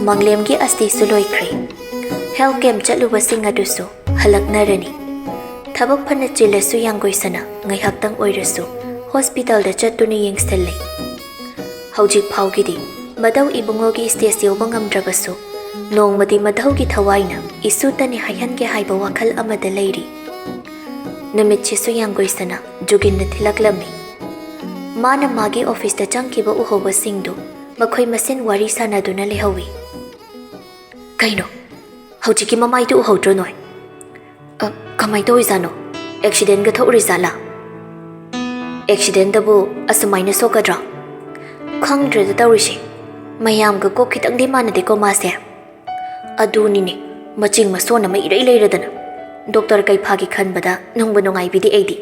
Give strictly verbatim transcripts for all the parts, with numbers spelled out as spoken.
ꯃꯪꯂꯦꯝꯒꯤ ꯑꯁꯇꯤꯁꯨ ꯂꯣꯏꯈ꯭ꯔꯦ꯫ Health camp ꯆꯠꯂꯨꯕꯁꯤꯡ ꯑꯗꯨꯁꯨ ꯍꯜꯂꯛꯅꯔꯅꯤ꯫ ꯊꯕꯛ ꯐꯅ ꯆꯤꯜꯂꯁꯨ ꯌꯥꯡꯒꯣꯏꯁꯅꯥ ꯉꯥꯏꯍꯥꯛꯇꯪ ꯑꯣꯏꯔꯁꯨ ꯍꯣꯁꯄꯤꯇꯥꯜꯗ ꯆꯠꯇꯨꯅ ꯌꯦꯡꯁꯤꯜꯂꯦ꯫ ꯍꯧꯖꯤꯛ ꯐꯥꯎꯒꯤꯗꯤ ꯃꯙꯧ ꯏꯕꯨꯡꯉꯣꯒꯤ ꯁ꯭ꯇꯦꯖ ꯌꯧꯕ ꯉꯝꯗ꯭ꯔꯕꯁꯨ, ꯅꯣꯡꯃꯗꯤ ꯃꯙꯧꯒꯤ ꯊꯋꯥꯏꯅ ꯏꯁꯨꯇꯅꯤ ꯍꯥꯏꯍꯟꯒꯦ ꯍꯥꯏꯕ ꯋꯥꯈꯜ ꯑꯃꯗ ꯂꯩꯔꯤ꯫ ꯅꯨꯃꯤꯠꯁꯤꯁꯨ ꯌꯥꯡꯒꯣꯏꯁꯅꯥ ꯖꯨꯒꯤꯟꯅ ꯊꯤꯜꯂꯛꯂꯝꯃꯤ꯫ ꯃꯥꯅ ꯃꯥꯒꯤ ꯑꯣꯐꯤꯁꯇ ꯆꯪꯈꯤꯕ ꯎꯍꯧꯕꯁꯤꯡꯗꯨ ꯃꯈꯣꯏ ꯃꯁꯦꯟ ꯋꯥꯔꯤ ꯁꯥꯅꯗꯨꯅ ꯂꯩꯍꯧꯏ꯫ "ꯀꯩꯅꯣ, ꯍꯧꯖꯤꯛꯀꯤ ꯃꯃꯥꯏꯗꯨ ꯎꯍꯧꯗ꯭ꯔꯣ ꯅꯣꯏ? ꯑ, ꯀꯃꯥꯏ ꯇꯧꯔꯤꯖꯥꯠꯅꯣ? ꯑꯦꯛꯁꯤꯗꯦꯟꯒ ꯊꯣꯛꯎꯔꯤꯖꯥꯠꯂꯥ?" "ꯑꯦꯛꯁꯤꯗꯦꯟꯗꯕꯨ ꯑꯁꯨꯃꯥꯏꯅ ꯁꯣꯛꯀꯗ꯭ꯔꯣ? ꯈꯪꯗ꯭ꯔꯦꯗ ꯇꯧꯔꯤꯁꯦ꯫ ꯃꯌꯥꯝꯒ ꯀꯣꯛ ꯈꯤꯇꯪꯗꯤ ꯃꯥꯟꯅꯗꯦꯀꯣ ꯃꯥꯁꯦ꯫ ꯑꯗꯨꯅꯤꯅꯦ, ꯃꯆꯤꯡ ꯃꯁꯣꯟ ꯑꯃ ꯏꯔꯩ ꯂꯩꯔꯗꯅ꯫ ꯗꯣꯛꯇꯔ ꯀꯩꯐꯥꯒꯤ ꯈꯟꯕꯗ ꯅꯨꯡꯕꯨ ꯅꯨꯡꯉꯥꯏꯕꯤꯗꯦ ꯑꯩꯗꯤ꯫"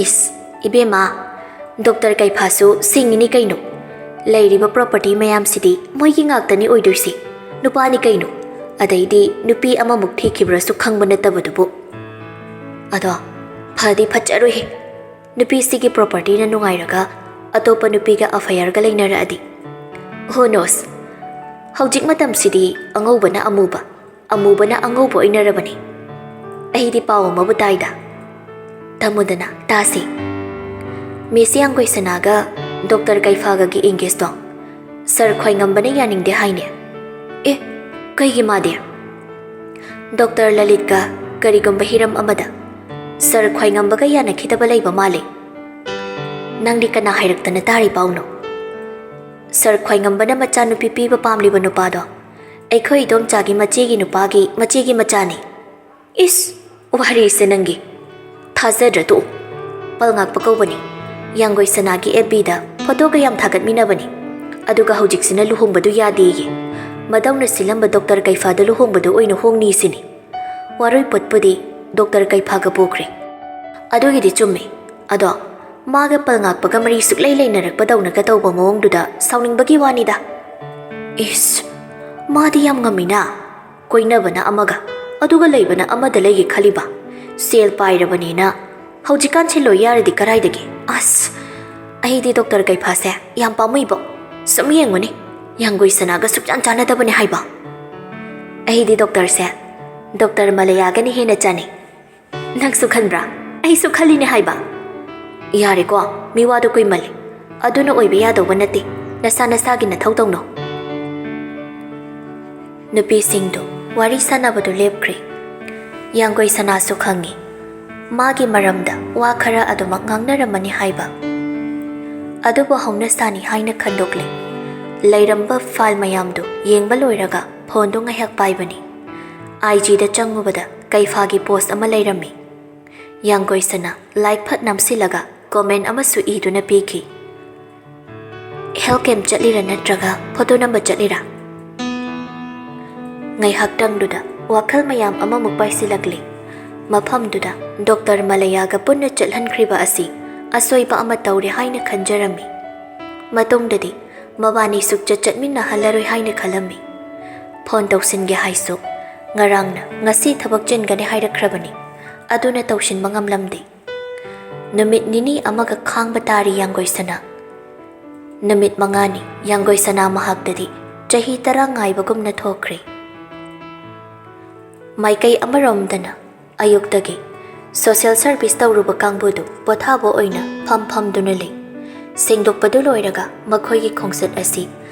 "ꯏꯁ, ꯏꯕꯦꯝꯃ, ꯗꯣꯛꯇꯔ ꯀꯩꯐꯥꯁꯨ ꯁꯤꯡꯉꯤꯅꯤ ꯀꯩꯅꯣ꯫ ꯂꯩꯔꯤꯕ ꯄ꯭ꯔꯣꯄꯔꯇꯤ ꯃꯌꯥꯝꯁꯤꯗꯤ ꯃꯣꯏꯒꯤ ꯉꯥꯛꯇꯅꯤ ꯑꯣꯏꯗꯣꯏꯁꯦ꯫ ꯅꯨꯄꯥꯅꯤ ꯀꯩꯅꯣ꯫ ꯑꯗꯩꯗꯤ ꯅꯨꯄꯤ ꯑꯃꯃꯨꯛ ꯊꯤꯈꯤꯕ꯭ꯔꯥꯁꯨ ꯈꯪꯕ ꯅꯠꯇꯕꯗꯨꯕꯨ꯫ ꯑꯗꯣ ꯐꯗꯤ ꯐꯠꯖꯔꯣꯏꯍꯦ꯫ ꯅꯨꯄꯤꯁꯤꯒꯤ ꯄ꯭ꯔꯣꯄꯔꯇꯤꯅ ꯅꯨꯡꯉꯥꯏꯔꯒ ꯑꯇꯣꯞꯄ ꯅꯨꯄꯤꯒ ꯑꯐꯦꯌꯔꯒ ꯂꯩꯅꯔꯛꯑꯗꯤ꯫ Who knows? ꯍꯧꯖꯤꯛ ꯃꯇꯝꯁꯤꯗꯤ ꯑꯉꯧꯕꯅ ꯑꯃꯨꯕ, ꯑꯃꯨꯕꯅ ꯑꯉꯧꯕ ꯑꯣꯏꯅꯔꯕꯅꯤ꯫ ꯑꯩꯗꯤ ꯄꯥꯎ ꯑꯃꯕꯨ ꯇꯥꯏꯗ꯫ ꯇꯝꯃꯨꯗꯅ ꯇꯥꯁꯤ꯫" "ꯃꯤꯁ ꯌꯥꯡꯒꯣꯏꯁꯅꯥꯒ ꯗꯣꯛꯇꯔ ꯀꯩꯐꯥꯒꯒꯤ ꯑꯦꯡꯒꯦꯖꯇꯣ ꯁꯥꯔ ꯈ꯭ꯋꯥꯏꯉꯝꯕꯅ ꯌꯥꯅꯤꯡꯗꯦ ꯍꯥꯏꯅꯦ꯫" "ꯑꯦ, ꯀꯩꯒꯤ ꯃꯥꯗꯤ?" "ꯗꯣꯛꯇꯔ ꯂꯂꯤꯠꯀ ꯀꯔꯤꯒꯨꯝꯕ ꯍꯤꯔꯝ ꯑꯃꯗ ꯁꯥꯔ ꯈ꯭ꯋꯥꯏꯉꯝꯕꯒ ꯌꯥꯅꯈꯤꯗꯕ ꯂꯩꯕ ꯃꯥꯜꯂꯦ꯫" "ꯅꯪꯗꯤ ꯀꯅꯥ ꯍꯥꯏꯔꯛꯇꯅ ꯇꯥꯔꯤ ꯄꯥꯎꯅꯣ?" "ꯁꯥꯔ ꯈ꯭ꯋꯥꯏꯉꯝꯕꯅ ꯃꯆꯥꯅꯨꯄꯤ ꯄꯤꯕ ꯄꯥꯝꯂꯤꯕ ꯅꯨꯄꯥꯗꯣ ꯑꯩꯈꯣꯏ ꯏꯗꯣꯝꯆꯥꯒꯤ ꯃꯆꯦꯒꯤ ꯅꯨꯄꯥꯒꯤ ꯃꯆꯦꯒꯤ ꯃꯆꯥꯅꯤ꯫" "ꯏꯁ, ꯋꯥꯔꯤꯁꯦ ꯅꯪꯒꯤ꯫ ꯊꯥꯖꯗ꯭ꯔ ꯇꯣꯛꯎ꯫ ꯄꯜꯉꯥꯛꯄ ꯀꯧꯕꯅꯤ꯫ ꯌꯥꯡꯒꯣꯏ ꯁꯅꯥꯒꯤ ꯑꯦꯐ ꯕꯤꯗ ꯐꯣꯇꯣꯒ ꯌꯥꯝ ꯊꯥꯒꯠꯃꯤꯟꯅꯕꯅꯤ꯫ ꯑꯗꯨꯒ ꯍꯧꯖꯤꯛꯁꯤꯅ ꯂꯨꯍꯣꯡꯕꯗꯨ ꯌꯥꯗꯦꯌꯦ꯫ ꯃꯗꯧꯅ ꯁꯤꯜꯂꯝꯕ ꯗꯣꯛꯇꯔ ꯀꯩꯐꯥꯗ ꯂꯨꯍꯣꯡꯕꯗꯨ ꯑꯣꯏꯅ ꯍꯣꯡꯅꯤ ꯁꯤꯅꯤ꯫ ꯋꯥꯔꯣꯏ ꯄꯣꯠꯄꯨꯗꯤ ꯗꯣꯛꯇꯔ ꯀꯩꯐꯥꯒ ꯄꯣꯛꯈ꯭ꯔꯦ꯫" "ꯑꯗꯨꯒꯤꯗꯤ ꯆꯨꯝꯃꯤ꯫ ꯑꯗꯣ ꯃꯥꯒ ꯄꯜꯉꯥꯛꯄꯒ ꯃꯔꯤ ꯁꯨꯛꯂꯩ ꯂꯩꯅꯔꯛꯄꯗꯧꯅꯒ ꯇꯧꯕ ꯃꯑꯣꯡꯗꯨꯗ ꯁꯥꯎꯅꯤꯡꯕꯒꯤ ꯋꯥꯅꯤꯗ꯫" "ꯏꯁ, ꯃꯥꯗꯤ ꯌꯥꯝ ꯉꯝꯃꯤꯅ꯫ ꯀꯣꯏꯅꯕꯅ ꯑꯃꯒ, ꯑꯗꯨꯒ ꯂꯩꯕꯅ ꯑꯃꯗ ꯂꯩꯒꯦ ꯈꯜꯂꯤꯕ꯫ ꯁꯦꯜ ꯄꯥꯏꯔꯕꯅꯦꯅ ꯍꯧꯖꯤꯛꯀꯥꯟ ꯁꯦꯜ ꯂꯣꯏ ꯌꯥꯔꯗꯤ ꯀꯔꯥꯏꯗꯒꯤ? ꯑꯁ, ꯑꯩꯗꯤ ꯗꯣꯛꯇꯔ ꯀꯩꯐꯥꯁꯦ ꯌꯥꯝ ꯄꯥꯝꯃꯨꯏꯕꯣ꯫ ꯁꯨꯝ ꯌꯦꯡꯉꯨꯅꯦ, ꯌꯥꯡꯒꯣꯏ ꯁꯅꯥꯒ ꯁꯨꯛꯆꯥꯟ ꯆꯥꯟꯅꯗꯕꯅꯦ ꯍꯥꯏꯕ꯫ ꯑꯩꯗꯤ ꯗꯣꯛꯇꯔꯁꯦ ꯗꯣꯛꯇꯔ ꯃꯂꯌꯥꯒꯅ ꯍꯦꯟꯅ ꯆꯥꯟꯅꯩ꯫ ꯅꯪꯁꯨ ꯈꯟꯕ꯭ꯔꯥ? ꯑꯩꯁꯨ ꯈꯜꯂꯤꯅꯦ ꯍꯥꯏꯕ꯫ ꯌꯥꯔꯦꯀꯣ, ꯃꯤꯋꯥꯗꯣ ꯀꯨꯏꯃꯜꯂꯦ꯫ ꯑꯗꯨꯅ ꯑꯣꯏꯕ ꯌꯥꯗꯧꯕ ꯅꯠꯇꯦ꯫ ꯅꯁꯥ ꯅꯁꯥꯒꯤ ꯅꯊꯧ ꯇꯧꯅꯧ꯫ ꯅꯨꯄꯤꯁꯤꯡꯗꯨ ꯋꯥꯔꯤ ꯁꯥꯟꯅꯕꯗꯨ ꯂꯦꯞꯈ꯭ꯔꯦ꯫ ꯌꯥꯡꯒꯣꯏ ꯁꯅꯥꯁꯨ ꯈꯪꯉꯤ, ꯃꯥꯒꯤ ꯃꯔꯝꯗ ꯋꯥ ꯈꯔ ꯑꯗꯨꯃꯛ ꯉꯥꯡꯅꯔꯝꯃꯅꯤ ꯍꯥꯏꯕ꯫ ꯑꯗꯨꯕꯨ ꯍꯧꯅ ꯁꯥꯅꯤ ꯍꯥꯏꯅ ꯈꯟꯗꯣꯛꯂꯦ꯫ ꯂꯩꯔꯝꯕ ꯐꯥꯏꯜ ꯃꯌꯥꯝꯗꯨ ꯌꯦꯡꯕ ꯂꯣꯏꯔꯒ ꯐꯣꯟꯗꯨ ꯉꯥꯏꯍꯥꯛ ꯄꯥꯏꯕꯅꯤ꯫ ꯑꯥꯏ ꯖꯤꯗ ꯆꯪꯉꯨꯕꯗ ꯀꯩꯐꯥꯒꯤ ꯄꯣꯁ ꯑꯃ ꯂꯩꯔꯝꯃꯤ꯫ ꯌꯥꯡꯒꯣꯏ ꯁꯅꯥ ꯂꯥꯏꯛ ꯐꯠ ꯅꯝꯁꯤꯜꯂꯒ ꯀꯣꯃꯦꯟ ꯑꯃꯁꯨ ꯏꯗꯨꯅ ꯄꯤꯈꯤ꯫ "ꯍꯦꯜꯊ ꯀꯦꯝꯞ ꯆꯠꯂꯤꯔꯥ ꯅꯠꯇ꯭ꯔꯒ ꯐꯣꯇꯣ ꯅꯝꯕ ꯆꯠꯂꯤꯔꯥ?" ꯉꯥꯏꯍꯥꯛꯇꯪꯗꯨꯗ ꯋꯥꯈꯜ ꯃꯌꯥꯝ ꯑꯃꯃꯨꯛ ꯄꯥꯏꯁꯤꯜꯂꯛꯂꯤ꯫ ꯃꯐꯝꯗꯨꯗ ꯗꯣꯛꯇꯔ ꯃꯂꯌꯥꯒ ꯄꯨꯟꯅ ꯆꯠꯍꯟꯈ꯭ꯔꯤꯕ ꯑꯁꯤ ꯑꯁꯣꯏꯕ ꯑꯃ ꯇꯧꯔꯦ ꯍꯥꯏꯅ ꯈꯟꯖꯔꯝꯃꯤ꯫ ꯃꯇꯨꯡꯗꯗꯤ ꯃꯕꯥꯅꯤ ꯁꯨꯛꯆꯠ ꯆꯠꯃꯤꯟꯅꯍꯜꯂꯔꯣꯏ ꯍꯥꯏꯅ ꯈꯜꯂꯝꯃꯤ꯫ ꯐꯣꯟ ꯇꯧꯁꯤꯟꯒꯦ ꯍꯥꯏꯁꯨ ꯉꯔꯥꯡꯅ ꯉꯁꯤ ꯊꯕꯛ ꯆꯤꯟꯒꯅꯤ ꯍꯥꯏꯔꯛꯈ꯭ꯔꯕꯅꯤ꯫ ꯑꯗꯨꯅ ꯇꯧꯁꯤꯟꯕ ꯉꯝꯂꯝꯗꯦ꯫ ꯅꯨꯃꯤꯠ ꯅꯤꯅꯤ ꯑꯃꯒ ꯈꯥꯡꯕ ꯇꯥꯔꯤ ꯌꯥꯡꯒꯣꯏ ꯁꯅꯥ꯫ ꯅꯨꯃꯤꯠ ꯃꯉꯥꯅꯤ ꯌꯥꯡꯒꯣꯏ ꯁꯅꯥ ꯃꯍꯥꯛꯇꯗꯤ ꯆꯍꯤ ꯇꯔꯥ ꯉꯥꯏꯕꯒꯨꯝꯅ ꯊꯣꯛꯈ꯭ꯔꯦ꯫ ꯃꯥꯏꯀꯩ ꯑꯃꯔꯣꯝꯗꯅ ꯑꯌꯨꯛꯇꯒꯤ ꯁꯣꯁꯤꯌꯦꯜ ꯁꯔꯚꯤꯁ ꯇꯧꯔꯨꯕ ꯀꯥꯡꯕꯨꯗꯨ ꯄꯣꯊꯥꯕ ꯑꯣꯏꯅ ꯐꯝ ꯐꯝꯗꯨꯅ ꯂꯩ꯫ ꯁꯦꯡꯗꯣꯛꯄꯗꯨ ꯂꯣꯏꯔꯒ ꯃꯈꯣꯏꯒꯤ ꯈꯣꯡꯆꯠ ꯑꯁꯤ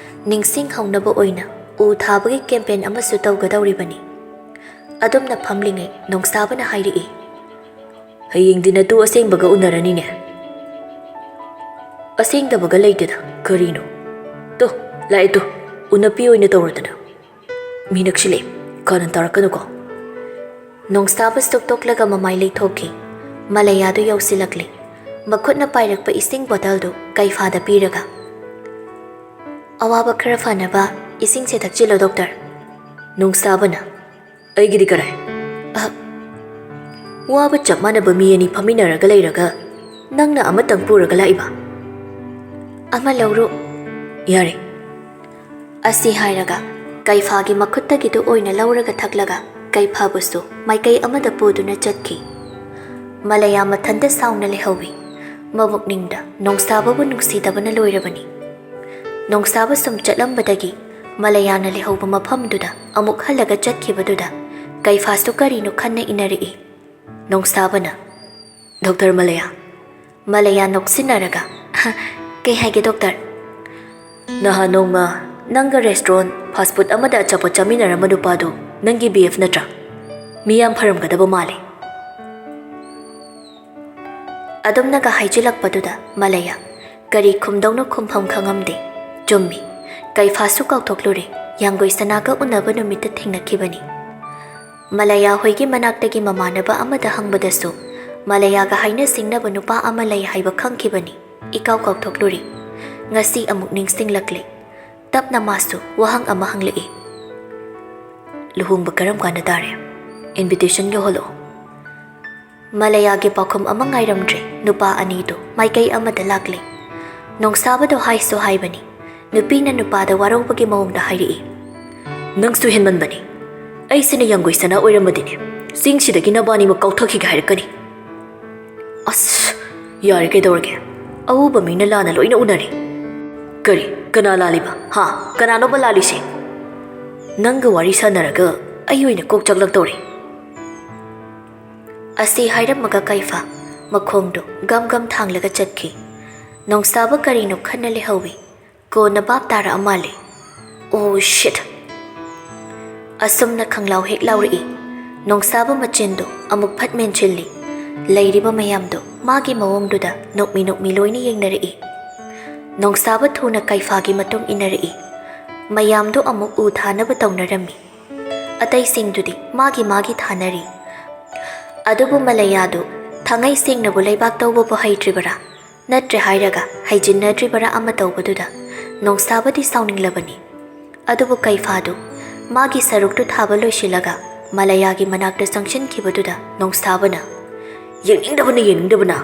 ꯅꯤꯡꯁꯤꯡꯍꯧꯅꯕ ꯑꯣꯏꯅ ꯎ ꯊꯥꯕꯒꯤ ꯀꯦꯝꯄꯦꯟ ꯑꯃꯁꯨ ꯇꯧꯒꯗꯧꯔꯤꯕꯅꯤ꯫ ꯑꯗꯨꯝꯅ ꯐꯝꯂꯤꯉꯩ ꯅꯣꯡꯁꯥꯕꯅ ꯍꯥꯏꯔꯛꯏ, "ꯍꯌꯦꯡꯗꯤ ꯅꯇꯨ ꯑꯁꯦꯡꯕꯒ ꯎꯅꯔꯅꯤꯅꯦ?" "ꯑꯁꯦꯡꯗꯕꯒ ꯂꯩꯇꯦꯗ, ꯀꯔꯤꯅꯣ? ꯇꯨ, ꯂꯥꯛꯑꯦ ꯇꯨ, ꯎꯅꯄꯤ ꯑꯣꯏꯅ ꯇꯧꯔꯗꯅ꯫ ꯃꯤ ꯅꯛꯁꯤꯜꯂꯛꯑꯦ, ꯀꯥꯔꯟ ꯇꯥꯔꯛꯀꯅꯨꯀꯣ꯫" ꯅꯣꯡꯁꯥꯕ ꯁꯨꯛꯇꯣꯛꯂꯒ ꯃꯃꯥꯏ ꯂꯩꯊꯣꯛꯈꯤ꯫ ꯃꯂꯌꯥꯗꯨ ꯌꯧꯁꯤꯜꯂꯛꯂꯦ꯫ ꯃꯈꯨꯠꯅ ꯄꯥꯏꯔꯛꯄ ꯏꯁꯤꯡ ꯕꯣꯇꯜꯗꯨ ꯀꯩꯐꯥꯗ ꯄꯤꯔꯒ, "ꯑꯋꯥꯕ ꯈꯔ ꯐꯅꯕ ꯏꯁꯤꯡꯁꯦ ꯊꯛꯆꯤꯜꯂꯣ, ꯗꯣꯛꯇꯔ꯫" ꯅꯣꯡꯁꯥꯕꯅ, "ꯑꯩꯒꯤꯗꯤ ꯀꯔꯥꯏ?" "ꯑ, ꯋꯥꯕ ꯆꯞ ꯃꯥꯟꯅꯕ ꯃꯤ ꯑꯅꯤ ꯐꯝꯃꯤꯟꯅꯔꯒ ꯂꯩꯔꯒ ꯅꯪꯅ ꯑꯃꯇꯪ ꯄꯨꯔꯒ ꯂꯥꯛꯏꯕ?" "ꯑꯃ ꯂꯧꯔꯣ꯫" "ꯌꯥꯔꯦ꯫" ꯑꯁꯤ ꯍꯥꯏꯔꯒ ꯀꯩꯐꯥꯒꯤ ꯃꯈꯨꯠꯇꯒꯤꯗꯨ ꯑꯣꯏꯅ ꯂꯧꯔꯒ ꯊꯛꯂꯒ ꯀꯩꯐꯥꯕꯨꯁꯨ ꯃꯥꯏꯀꯩ ꯑꯃꯗ ꯄꯨꯗꯨꯅ ꯆꯠꯈꯤ꯫ ꯃꯂꯌꯥ ꯃꯊꯟꯇ ꯁꯥꯎꯅ ꯂꯩꯍꯧꯏ꯫ ꯃꯕꯨꯛꯅꯤꯡꯗ ꯅꯣꯡꯁꯥꯕꯕꯨ ꯅꯨꯡꯁꯤꯗꯕꯅ ꯂꯣꯏꯔꯕꯅꯤ꯫ ꯅꯣꯡꯁꯥꯕ ꯁꯨꯝ ꯆꯠꯂꯝꯕꯗꯒꯤ ꯃꯂꯌꯥꯅ ꯂꯩꯍꯧꯕ ꯃꯐꯝꯗꯨꯗ ꯑꯃꯨꯛ ꯍꯜꯂꯒ ꯆꯠꯈꯤꯕꯗꯨꯗ ꯀꯩꯐꯥꯁꯨ ꯀꯔꯤꯅꯣ ꯈꯟꯅ ꯏꯟꯅꯔꯛꯏ꯫ ꯅꯣꯡꯁꯥꯕꯅ, "ꯗꯣꯛꯇꯔ ꯃꯂꯌꯥ?" ꯃꯂꯌꯥ ꯅꯣꯛꯁꯤꯟꯅꯔꯒ, "ꯍ, ꯀꯩ ꯍꯥꯏꯒꯦ ꯗꯣꯛꯇꯔ?" "ꯅꯍꯥꯟ ꯅꯣꯡꯃ ꯅꯪꯒ ꯔꯦꯁꯇꯨꯔꯦꯟ ꯐꯥꯁ ꯐꯨꯗ ꯑꯃꯗ ꯑꯆꯥꯄꯣꯠ ꯆꯥꯃꯤꯟꯅꯔꯝꯕ ꯅꯨꯄꯥꯗꯨ ꯅꯪꯒꯤ ꯕꯤ ꯑꯦꯐ ꯅꯠꯇ꯭ꯔꯥ? ꯃꯤ ꯌꯥꯝ ꯐꯔꯝꯒꯗꯕ ꯃꯥꯜꯂꯦ꯫" ꯑꯗꯨꯝꯅꯒ ꯍꯥꯏꯖꯤꯜꯂꯛꯄꯗꯨꯗ ꯃꯂꯌꯥ ꯀꯔꯤ ꯈꯨꯝꯗꯧꯅꯣ ꯈꯨꯝꯐꯝ ꯈꯪꯉꯝꯗꯦ꯫ ꯆꯨꯝꯃꯤ, ꯀꯩꯐꯥꯁꯨ ꯀꯥꯎꯊꯣꯛꯂꯨꯔꯦ, ꯌꯥꯡꯒꯣꯏ ꯁꯅꯥꯒ ꯎꯅꯕ ꯅꯨꯃꯤꯠꯇ ꯊꯦꯡꯅꯈꯤꯕꯅꯤ꯫ ꯃꯂꯌꯥ ꯍꯣꯏꯒꯤ ꯃꯅꯥꯛꯇꯒꯤ ꯃꯃꯥꯟꯅꯕ ꯑꯃꯗ ꯍꯪꯕꯗꯁꯨ ꯃꯂꯌꯥꯒ ꯍꯥꯏꯅ ꯁꯤꯡꯅꯕ ꯅꯨꯄꯥ ꯑꯃ ꯂꯩ ꯍꯥꯏꯕ ꯈꯪꯈꯤꯕꯅꯤ꯫ ꯏꯀꯥꯎ ꯀꯥꯎꯊꯣꯛꯂꯨꯔꯦ꯫ ꯉꯁꯤ ꯑꯃꯨꯛ ꯅꯤꯡꯁꯤꯡꯂꯛꯂꯦ꯫ ꯇꯞꯅ ꯃꯥꯁꯨ ꯋꯥꯍꯪ ꯑꯃ ꯍꯪꯂꯛꯏ꯫ "ꯂꯨꯍꯣꯡꯕ ꯀꯔꯝ ꯀꯥꯟꯗ ꯇꯥꯔꯦ? ꯏꯟꯚꯤꯇꯦꯁꯟ ꯌꯧꯍꯜꯂꯛꯑꯣ꯫" ꯃꯂꯌꯥꯒꯤ ꯄꯥꯎꯈꯨꯝ ꯑꯃ ꯉꯥꯏꯔꯝꯗ꯭ꯔꯦ꯫ ꯅꯨꯄꯥ ꯑꯅꯤꯗꯨ ꯃꯥꯏꯀꯩ ꯑꯃꯗ ꯂꯥꯛꯂꯦ꯫ ꯅꯣꯡꯁꯥꯕꯗꯣ ꯍꯥꯏꯁꯨ ꯍꯥꯏꯕꯅꯤ, ꯅꯨꯄꯤꯅ ꯅꯨꯄꯥꯗ ꯋꯥꯔꯧꯕꯒꯤ ꯃꯑꯣꯡꯗ ꯍꯥꯏꯔꯛꯏ꯫ "ꯅꯪꯁꯨ ꯍꯦꯟꯃꯟꯕꯅꯤ꯫ ꯑꯩꯁꯤꯅ ꯌꯥꯡꯒꯣꯏ ꯁꯅꯥ ꯑꯣꯏꯔꯝꯃꯗꯤꯅꯦ, ꯆꯤꯡꯁꯤꯗꯒꯤ ꯅꯕꯥꯅꯤꯃꯛ ꯀꯥꯎꯊꯈꯤꯒꯦ ꯍꯥꯏꯔꯛꯀꯅꯤ꯫" "ꯑꯁ, ꯌꯥꯔꯦ, ꯀꯩꯗꯧꯔꯒꯦ? ꯑꯎꯕ ꯃꯤꯅ ꯂꯥꯟꯅ ꯂꯣꯏꯅ ꯎꯅꯔꯦ꯫" "ꯀꯔꯤ? ꯀꯅꯥ ꯂꯥꯜꯂꯤꯕ? ꯍꯥ? ꯀꯅꯥꯅꯣꯕ ꯂꯥꯜꯂꯤꯁꯦ? ꯅꯪꯒ ꯋꯥꯔꯤ ꯁꯥꯟꯅꯔꯒ ꯑꯩ ꯑꯣꯏꯅ ꯀꯣꯛ ꯆꯥꯛꯂꯛꯇꯧꯔꯦ꯫" ꯑꯁꯤ ꯍꯥꯏꯔꯝꯃꯒ ꯀꯩꯐꯥ ꯃꯈꯣꯡꯗꯨ ꯒꯝ ꯒꯝ ꯊꯥꯡꯂꯒ ꯆꯠꯈꯤ꯫ ꯅꯣꯡꯁꯥꯕ ꯀꯔꯤꯅꯣ ꯈꯟꯅ ꯂꯩꯍꯧꯏ꯫ ꯀꯣꯟꯅ ꯚꯥꯞ ꯇꯥꯔꯛꯑ ꯃꯥꯜꯂꯦ꯫ "ꯑꯣ ꯁꯤꯠ!" ꯑꯁꯨꯝꯅ ꯈꯪꯂꯥꯎ ꯍꯦꯛ ꯂꯥꯎꯔꯛꯏ꯫ ꯅꯣꯡꯁꯥꯕ ꯃꯆꯤꯟꯗꯨ ꯑꯃꯨꯛ ꯐꯠ ꯃꯦꯟꯁꯤꯜꯂꯤ꯫ ꯂꯩꯔꯤꯕ ꯃꯌꯥꯝꯗꯨ ꯃꯥꯒꯤ ꯃꯑꯣꯡꯗꯨꯗ ꯅꯣꯛꯃꯤ ꯅꯣꯛꯃꯤ ꯂꯣꯏꯅ ꯌꯦꯡꯅꯔꯛꯏ꯫ ꯅꯣꯡꯁꯥꯕ ꯊꯨꯅ ꯀꯩꯐꯥꯒꯤ ꯃꯇꯨꯡ ꯏꯟꯅꯔꯛꯏ꯫ ꯃꯌꯥꯝꯗꯨ ꯑꯃꯨꯛ ꯎ ꯊꯥꯅꯕ ꯇꯧꯅꯔꯝꯃꯤ꯫ ꯑꯇꯩꯁꯤꯡꯗꯨꯗꯤ ꯃꯥꯒꯤ ꯃꯥꯒꯤ ꯊꯥꯅꯔꯤ꯫ ꯑꯗꯨꯕꯨ ꯃꯂꯌꯥꯗꯨ ꯊꯥꯡꯉꯩ ꯁꯦꯡꯅꯕꯨ ꯂꯩꯕꯥꯛ ꯇꯧꯕꯕꯨ ꯍꯩꯇ꯭ꯔꯤꯕꯔꯥ, ꯅꯠꯇ꯭ꯔꯦ ꯍꯥꯏꯔꯒ ꯍꯩꯖꯤꯟꯅꯗ꯭ꯔꯤꯕꯔꯥ ꯑꯃ ꯇꯧꯕꯗꯨꯗ ꯅꯣꯡꯁꯥꯕꯗꯤ ꯁꯥꯎꯅꯤꯡꯂꯕꯅꯤ꯫ ꯑꯗꯨꯕꯨ ꯀꯩꯐꯥꯗꯨ ꯃꯥꯒꯤ ꯁꯔꯨꯛꯇꯨ ꯊꯥꯕ ꯂꯣꯏꯁꯤꯜꯂꯒ ꯃꯂꯌꯥꯒꯤ ꯃꯅꯥꯛꯇ ꯆꯪꯁꯤꯟꯈꯤꯕꯗꯨꯗ ꯅꯣꯡꯁꯥꯕꯅ, "ꯌꯦꯡꯅꯤꯡꯗꯕꯅ, ꯌꯦꯡꯅꯤꯡꯗꯕꯅ,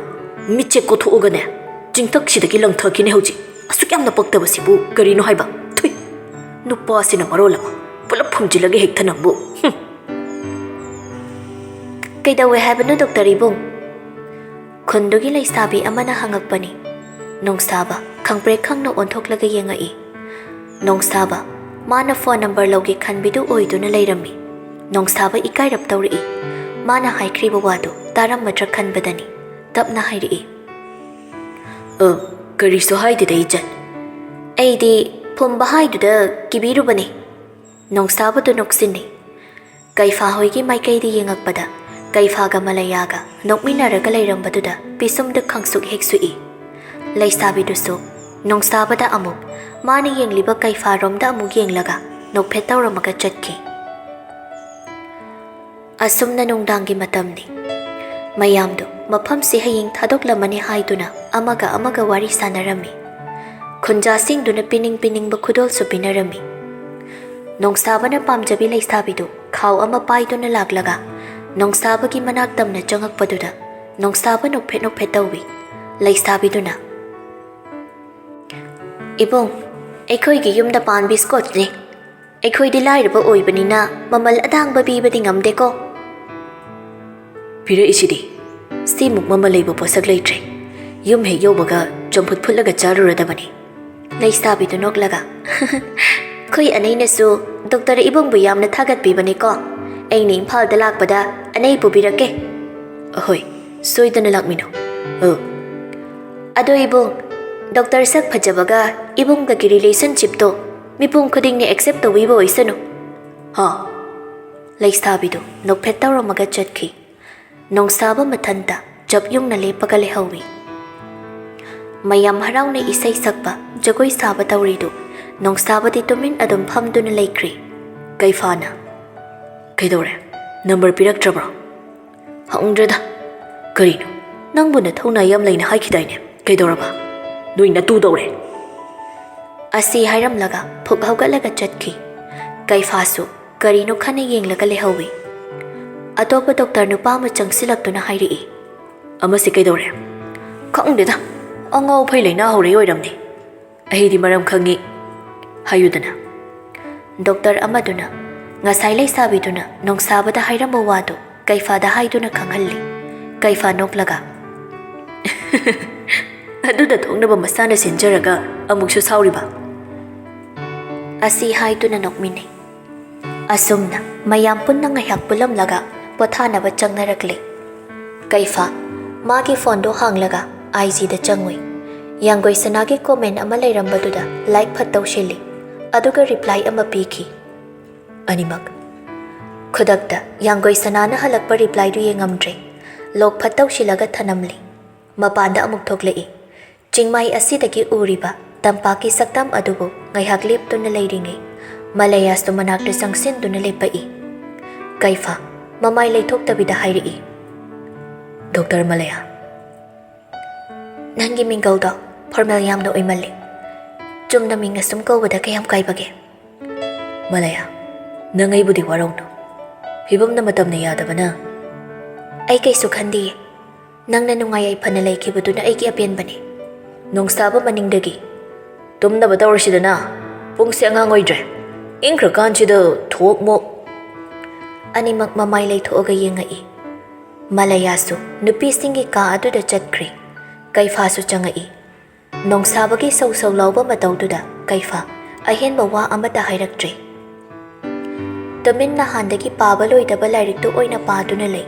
ꯃꯤꯠꯁꯦ ꯀꯣꯊꯣꯛꯑꯒꯅꯦ, ꯆꯤꯡꯊꯛꯁꯤꯗꯒꯤ ꯂꯪꯊꯈꯤꯅꯦ ꯍꯧꯖꯤꯛ꯫ ꯑꯁꯨꯛ ꯌꯥꯝꯅ ꯄꯛꯇꯕꯁꯤꯕꯨ ꯀꯔꯤꯅꯣ ꯍꯥꯏꯕ? ꯊꯨꯏ! ꯅꯨꯄꯥꯁꯤꯅ ꯃꯔꯣꯜ ꯑꯃ, ꯄꯨꯂꯞ ꯐꯨꯝꯖꯤꯜꯂꯒ ꯍꯦꯛ ꯊꯅꯝꯕꯨ꯫ ꯍꯨꯝ!" "ꯀꯩꯗꯧꯋꯦ ꯍꯥꯏꯕꯅꯣ, ꯗꯣꯛꯇꯔ ꯏꯕꯨꯡ?" ꯈꯨꯟꯗꯨꯒꯤ ꯂꯩꯁꯥꯕꯤ ꯑꯃꯅ ꯍꯪꯉꯛꯄꯅꯤ꯫ ꯅꯣꯡꯁꯥꯕ ꯈꯪꯄ꯭ꯔꯦꯛ ꯈꯪꯅ ꯑꯣꯟꯊꯣꯛꯂꯒ ꯌꯦꯡꯉꯛꯏ꯫ ꯅꯣꯡꯁꯥꯕ ꯃꯥꯅ ꯐꯣꯟ ꯅꯝꯕꯔ ꯂꯧꯒꯦ ꯈꯟꯕꯤꯗꯨ ꯑꯣꯏꯗꯨꯅ ꯂꯩꯔꯝꯃꯤ꯫ ꯅꯣꯡꯁꯥꯕ ꯏꯀꯥꯏꯔꯞ ꯇꯧꯔꯛꯏ꯫ ꯃꯥꯅ ꯍꯥꯏꯈ꯭ꯔꯤꯕ ꯋꯥꯗꯨ ꯇꯥꯔꯝꯃꯗ꯭ꯔꯥ ꯈꯟꯕꯗꯅꯤ꯫ ꯇꯞꯅ ꯍꯥꯏꯔꯛꯏ꯫ "ꯑ, ꯀꯔꯤꯁꯨ ꯍꯥꯏꯗꯦꯗ ꯏꯆꯟ꯫ ꯑꯩꯗꯤ ꯐꯨꯝꯕ ꯍꯥꯏꯗꯨꯗ ꯀꯤꯕꯤꯔꯨꯕꯅꯤ꯫" ꯅꯣꯡꯁꯥꯕꯗꯨ ꯅꯣꯛꯁꯤꯟꯅꯩ꯫ ꯀꯩꯐꯥ ꯍꯣꯏꯒꯤ ꯃꯥꯏꯀꯩꯗ ꯌꯦꯡꯉꯛꯄꯗ ꯀꯩꯐꯥꯒ ꯃꯂꯌꯥꯒ ꯅꯣꯛꯃꯤꯟꯅꯔꯒ ꯂꯩꯔꯝꯕꯗꯨꯗ ꯄꯤꯁꯨꯝꯗ ꯈꯪꯁꯨꯛ ꯍꯦꯛ ꯁꯨꯛꯏ꯫ ꯂꯩꯁꯥꯕꯤꯗꯨꯁꯨ ꯅꯣꯡꯁꯥꯕꯗ ꯑꯃꯨꯛ, ꯃꯥꯅ ꯌꯦꯡꯂꯤꯕ ꯀꯩꯐꯥꯔꯣꯝꯗ ꯑꯃꯨꯛ ꯌꯦꯡꯂꯒ ꯅꯣꯛꯐꯦꯠ ꯇꯧꯔꯝꯃꯒ ꯆꯠꯈꯤ꯫ ꯑꯁꯨꯝꯅ ꯅꯨꯡꯗꯥꯡꯒꯤ ꯃꯇꯝꯅꯤ꯫ ꯃꯌꯥꯝꯗꯨ ꯃꯐꯝꯁꯤ ꯍꯌꯦꯡ ꯊꯥꯗꯣꯛꯂꯝꯃꯅꯤ ꯍꯥꯏꯗꯨꯅ ꯑꯃꯒ ꯑꯃꯒ ꯋꯥꯔꯤ ꯁꯥꯟꯅꯔꯝꯃꯤ꯫ ꯈꯨꯟꯖꯥꯁꯤꯡꯗꯨꯅ ꯄꯤꯅꯤꯡ ꯄꯤꯅꯤꯡꯕ ꯈꯨꯗꯣꯜꯁꯨ ꯄꯤꯅꯔꯝꯃꯤ꯫ ꯅꯣꯡꯁꯥꯕꯅ ꯄꯥꯝꯖꯕꯤ ꯂꯩꯁꯥꯕꯤꯗꯨ ꯈꯥꯎ ꯑꯃ ꯄꯥꯏꯗꯨꯅ ꯂꯥꯛꯂꯒ ꯅꯣꯡꯁꯥꯕꯒꯤ ꯃꯅꯥꯛ ꯇꯝꯅ ꯆꯪꯉꯛꯄꯗꯨꯗ ꯅꯣꯡꯁꯥꯕ ꯅꯣꯛꯐꯦꯠ ꯅꯣꯛꯐꯦꯠ ꯇꯧꯏ꯫ ꯂꯩꯁꯥꯕꯤꯗꯨꯅ, "ꯏꯕꯨꯡ, ꯑꯩꯈꯣꯏꯒꯤ ꯌꯨꯝꯗ ꯄꯥꯟꯕꯤ ꯁ꯭ꯀꯣꯠꯅꯦ꯫ ꯑꯩꯈꯣꯏꯗꯤ ꯂꯥꯏꯔꯕ ꯑꯣꯏꯕꯅꯤꯅ ꯃꯃꯜ ꯑꯇꯥꯡꯕ ꯄꯤꯕꯗꯤ ꯉꯝꯗꯦꯀꯣ꯫" "ꯄꯤꯔꯛꯏꯁꯤꯗꯤ, ꯁꯤꯃꯨꯛ ꯃꯃꯜ ꯂꯩꯕ ꯄꯣꯠꯁꯛ ꯂꯩꯇ꯭ꯔꯦ꯫ ꯌꯨꯝ ꯍꯦꯛ ꯌꯧꯕꯒ ꯆꯝꯐꯨꯠ ꯐꯨꯠꯂꯒ ꯆꯥꯔꯨꯔꯗꯕꯅꯤ꯫" ꯂꯩꯁꯥꯕꯤꯗꯨ ꯅꯣꯛꯂꯒ, "ꯑꯩꯈꯣꯏ ꯑꯅꯩꯅꯁꯨ ꯗꯣꯛꯇꯔ ꯏꯕꯨꯡꯕꯨ ꯌꯥꯝꯅ ꯊꯥꯒꯠꯄꯤꯕꯅꯦꯀꯣ꯫ ꯑꯩꯅ ꯏꯝꯐꯥꯜꯗ ꯂꯥꯛꯄꯗ ꯑꯅꯩ ꯄꯨꯕꯤꯔꯛꯀꯦ꯫" "ꯑꯍꯣꯏ, ꯁꯣꯏꯗꯅ ꯂꯥꯛꯃꯤꯟꯅꯧ꯫" "ꯑ, ꯑꯗꯣ ꯏꯕꯨꯡ, ꯗꯣꯛꯇꯔ ꯁꯛ ꯐꯖꯕꯒ ꯏꯕꯨꯡꯒꯒꯤ ꯔꯤꯂꯦꯁꯟꯁꯤꯞꯇꯣ ꯃꯤꯄꯨꯝ ꯈꯨꯗꯤꯡꯅ ꯑꯦꯛꯁꯦꯞ ꯇꯧꯕꯤꯕ ꯑꯣꯏꯁꯅꯨ꯫" "ꯍꯥ?" ꯂꯩꯁꯥꯕꯤꯗꯨ ꯅꯣꯛꯐꯦꯠ ꯇꯧꯔꯝꯃꯒ ꯆꯠꯈꯤ꯫ ꯅꯣꯡꯁꯥꯕ ꯃꯊꯟꯇ ꯆꯞ ꯌꯨꯡꯅ ꯂꯦꯞꯄꯒ ꯂꯩꯍꯧꯏ꯫ ꯃꯌꯥꯝ ꯍꯔꯥꯎꯅ ꯏꯁꯩ ꯁꯛꯄ, ꯖꯒꯣꯏ ꯁꯥꯕ ꯇꯧꯔꯤꯗꯨ ꯅꯣꯡꯁꯥꯕꯗꯤ ꯇꯨꯃꯤꯟ ꯑꯗꯨꯝ ꯐꯝꯗꯨꯅ ꯂꯩꯈ꯭ꯔꯦ꯫ ꯀꯩꯐꯥꯅ, "ꯀꯩꯗꯧꯔꯦ? ꯅꯝꯕꯔ ꯄꯤꯔꯛꯇ꯭ꯔꯕ꯭ꯔꯣ?" "ꯍꯪꯗ꯭ꯔꯦꯗ꯫ ꯀꯔꯤꯅꯣ? ꯅꯪꯕꯨ ꯅꯊꯧꯅꯥ ꯌꯥꯝ ꯂꯩꯅ ꯍꯥꯏꯈꯤꯗꯥꯏꯅꯦ? ꯀꯩꯗꯧꯔꯕ? ꯅꯣꯏ ꯅꯇꯨ ꯇꯧꯔꯦ꯫" ꯑꯁꯤ ꯍꯥꯏꯔꯝꯂꯒ ꯐꯨꯛ ꯍꯧꯒꯠꯂꯒ ꯆꯠꯈꯤ꯫ ꯀꯩꯐꯥꯁꯨ ꯀꯔꯤꯅꯣ ꯈꯟꯅ ꯌꯦꯡꯂꯒ ꯂꯩꯍꯧꯏ꯫ ꯑꯇꯣꯞꯄ ꯗꯣꯛꯇꯔ ꯅꯨꯄꯥ ꯑꯃ ꯆꯪꯁꯤꯜꯂꯛꯇꯨꯅ ꯍꯥꯏꯔꯛꯏ꯫ "ꯑꯃꯁꯤ ꯀꯩꯗꯧꯔꯦ?" "ꯈꯪꯗꯦꯗ, ꯑꯉꯥꯎ ꯑꯐꯩ ꯂꯩꯅꯥ ꯍꯧꯔꯛꯏ ꯑꯣꯏꯔꯝꯅꯤ꯫ ꯑꯩꯗꯤ ꯃꯔꯝ ꯈꯪꯉꯤ ꯍꯥꯏꯌꯨꯗꯅ꯫" ꯗꯣꯛꯇꯔ ꯑꯃꯗꯨꯅ ꯉꯁꯥꯏ ꯂꯩꯁꯥꯕꯤꯗꯨꯅ ꯅꯣꯡꯁꯥꯕꯗ ꯍꯥꯏꯔꯝꯕ ꯋꯥꯗꯨ ꯀꯩꯐꯥꯗ ꯍꯥꯏꯗꯨꯅ ꯈꯪꯍꯜꯂꯤ꯫ ꯀꯩꯐꯥ ꯅꯣꯛꯂꯒ, ꯑꯗꯨꯗ ꯊꯣꯛꯅꯕ ꯃꯁꯥꯅ ꯁꯤꯟꯖꯔꯒ ꯑꯃꯨꯛꯁꯨ ꯁꯥꯎꯔꯤꯕ?" ꯑꯁꯤ ꯍꯥꯏꯗꯨꯅ ꯅꯣꯛꯃꯤꯟꯅꯩ꯫ ꯑꯁꯨꯝꯅ ꯃꯌꯥꯝ ꯄꯨꯟꯅ ꯉꯥꯏꯍꯥꯛ ꯄꯨꯜꯂꯝꯂꯒ ꯄꯣꯊꯥꯅꯕ ꯆꯪꯅꯔꯛꯂꯦ꯫ ꯀꯩꯐꯥ ꯃꯥꯒꯤ ꯐꯣꯟꯗꯣ ꯍꯥꯡꯂꯒ ꯑꯥꯏ ꯖꯤꯗ ꯆꯪꯉꯨꯏ꯫ ꯌꯥꯡꯒꯣꯏ ꯁꯅꯥꯒꯤ ꯀꯣꯃꯦꯟ ꯑꯃ ꯂꯩꯔꯝꯕꯗꯨꯗ ꯂꯥꯏꯛ ꯐꯠ ꯇꯧꯁꯤꯜꯂꯤ, ꯑꯗꯨꯒ ꯔꯤꯄ꯭ꯂꯥꯏ ꯑꯃ ꯄꯤꯈꯤ꯫ ꯑꯅꯤꯃꯛ꯫ ꯈꯨꯗꯛꯇ ꯌꯥꯡꯒꯣꯏ ꯁꯅꯥꯅ ꯍꯜꯂꯛꯄ ꯔꯤꯄ꯭ꯂꯥꯏꯗꯨ ꯌꯦꯡꯉꯝꯗ꯭ꯔꯦ꯫ ꯂꯣꯛ ꯐꯠ ꯇꯧꯁꯤꯜꯂꯒ ꯊꯅꯝꯂꯤ꯫ ꯃꯄꯥꯟꯗ ꯑꯃꯨꯛ ꯊꯣꯛꯂꯛꯏ꯫ ꯆꯤꯡꯃꯥꯏ ꯑꯁꯤꯗꯒꯤ ꯎꯔꯤꯕ ꯇꯝꯄꯥꯛꯀꯤ ꯁꯛꯇꯝ ꯑꯗꯨꯕꯨ ꯉꯥꯏꯍꯥꯛ ꯂꯦꯞꯇꯨꯅ ꯂꯩꯔꯤꯉꯩ, ꯃꯂꯌꯥꯁꯇꯨ ꯃꯅꯥꯛꯇ ꯆꯪꯁꯤꯟꯗꯨꯅ ꯂꯦꯞꯄꯛꯏ꯫ ꯀꯩꯐꯥ ꯃꯃꯥꯏ ꯂꯩꯊꯣꯛꯇꯕꯤꯗ ꯍꯥꯏꯔꯛꯏ, "ꯗꯣꯛꯇꯔ ꯃꯂꯌꯥ, ꯅꯪꯒꯤ ꯃꯤꯡꯒꯧꯗꯣ ꯐꯣꯔꯃꯦꯜ ꯌꯥꯝꯅ ꯑꯣꯏꯃꯜꯂꯤ꯫ ꯆꯨꯝꯅ ꯃꯤꯡ ꯑꯁꯨꯝ ꯀꯧꯕꯗ ꯀꯌꯥꯝ ꯀꯥꯏꯕꯒꯦ?" "ꯃꯂꯌꯥ, ꯅꯪ ꯑꯩꯕꯨꯗꯤ ꯋꯥꯔꯧꯅꯨ꯫ ꯐꯤꯕꯝꯅ ꯃꯇꯝꯅ ꯌꯥꯗꯕꯅ꯫" "ꯑꯩ ꯀꯩꯁꯨ ꯈꯟꯗꯤꯌꯦ꯫ ꯅꯪꯅ ꯅꯨꯡꯉꯥꯏ ꯌꯥꯏꯐꯅ ꯂꯩꯈꯤꯕꯗꯨꯅ ꯑꯩꯒꯤ ꯑꯄꯦꯟꯕꯅꯤ꯫" "ꯅꯣꯡꯁꯥꯕ ꯃꯅꯤꯡꯗꯒꯤ, ꯇꯨꯝꯅꯕ ꯇꯧꯔꯁꯤꯗꯅ, ꯄꯨꯡꯁꯦ ꯑꯉꯥꯡ ꯑꯣꯏꯗ꯭ꯔꯦ꯫ ꯏꯪꯈ꯭ꯔꯀꯥꯟꯁꯤꯗ ꯊꯣꯛꯃꯣ꯫" ꯑꯅꯤꯃꯛ ꯃꯃꯥꯏ ꯂꯩꯊꯣꯛꯑꯒ ꯌꯦꯡꯉꯛꯏ꯫ ꯃꯂꯌꯥꯁꯨ ꯅꯨꯄꯤꯁꯤꯡꯒꯤ ꯀꯥ ꯑꯗꯨꯗ ꯆꯠꯈ꯭ꯔꯦ꯫ ꯀꯩꯐꯥꯁꯨ ꯆꯪꯉꯛꯏ꯫ ꯅꯣꯡꯁꯥꯕꯒꯤ ꯁꯧ ꯁꯧ ꯂꯥꯎꯕ ꯃꯇꯧꯗꯨꯗ ꯀꯩꯐꯥ ꯑꯍꯦꯟꯕ ꯋꯥ ꯑꯃꯠꯇ ꯍꯥꯏꯔꯛꯇ꯭ꯔꯦ꯫ ꯇꯨꯃꯤꯟꯅ ꯍꯥꯟꯗꯒꯤ ꯄꯥꯕ ꯂꯣꯏꯗꯕ ꯂꯥꯏꯔꯤꯛꯇꯨ ꯑꯣꯏꯅ ꯄꯥꯗꯨꯅ ꯂꯩ꯫